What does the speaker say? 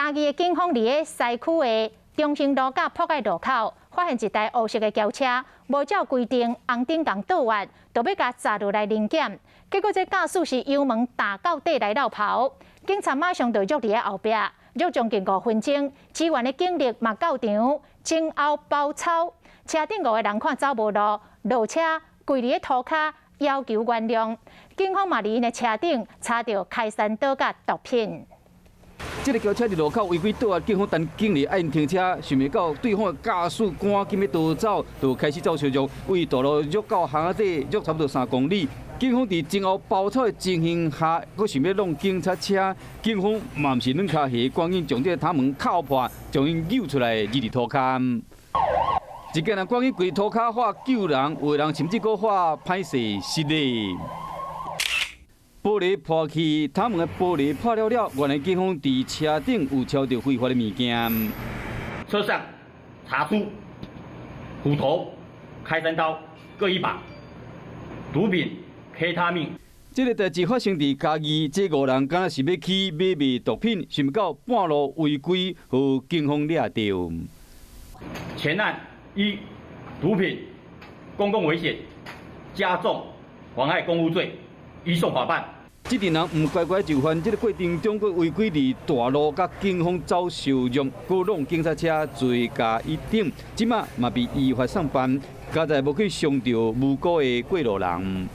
嘉義的警方佇咧西區的中興路佮博愛路口，發現一台烏色的轎車，無照規定紅燈共倒彎，就欲共砸落來臨檢。結果這駕駛是油門踏到底來落跑，警察馬上就約佇咧後壁，約將近5分鐘，支援的警力嘛到場，前後包抄，車頂五個人看走無路，落車跪佇咧塗跤要求原諒。警方嘛佇𪜶的車頂查著開山刀佮毒品。這个轎車佇路口違規倒彎，警方等警力愛𪜶停車，想袂到對方的駕駛趕緊欲逃走，就開始走相逐，對大路繞到巷仔底，繞差不多3公里。警方佇前後包抄的情形下，閣想欲挵警察車，警方嘛毋是軟跤蟹，趕緊將這個擋門敲破，將𪜶救出來，入佇塗跤。一家人趕緊跪塗跤喊救人，有的人甚至閣喊歹勢失禮。玻璃破去，擋門的玻璃破了了，原來警方佇車頂有抄著非法的物件。車上查出斧頭、開山刀各一把，毒品 K 他命。這个代誌發生佇嘉義，這五人敢若是欲去買賣毒品，想袂到半路違規，予警方掠著。前案依毒品、公共危險加重妨礙公務罪，移送法辦。這陣人毋乖乖就範，這个過程中閣違規佇大路佮警方走相逐，閣挵警察車罪加一等，這馬嘛被依法送辦，佳哉無去傷著無辜的過路人。